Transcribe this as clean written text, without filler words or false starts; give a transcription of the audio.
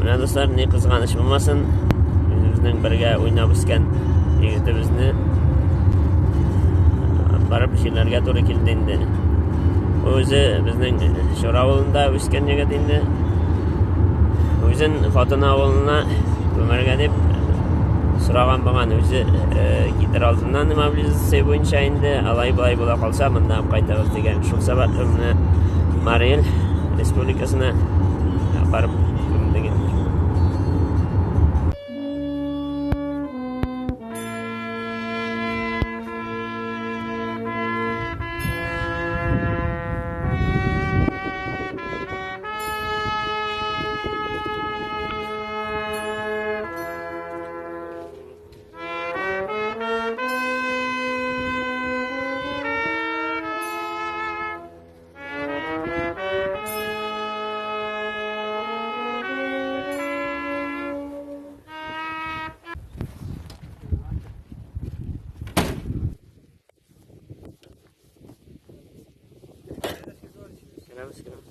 Менә дуслар, ни кызганыч булмасын, үзебезнең бергә уйнап үскән егетебезне барып җирләргә туры килде инде. Үзе безнең Чура авылында үскән егет инде. Үзен хатын авылына күмәргә дип сораган булган. Үзе китер алдыннан мобилизация буенча инде алай-болай була калса, монда кайтабыз дигән. Шул сәбәпле менә Марий Эл республикасына барып күмдек инде. Керәбез, керәбез.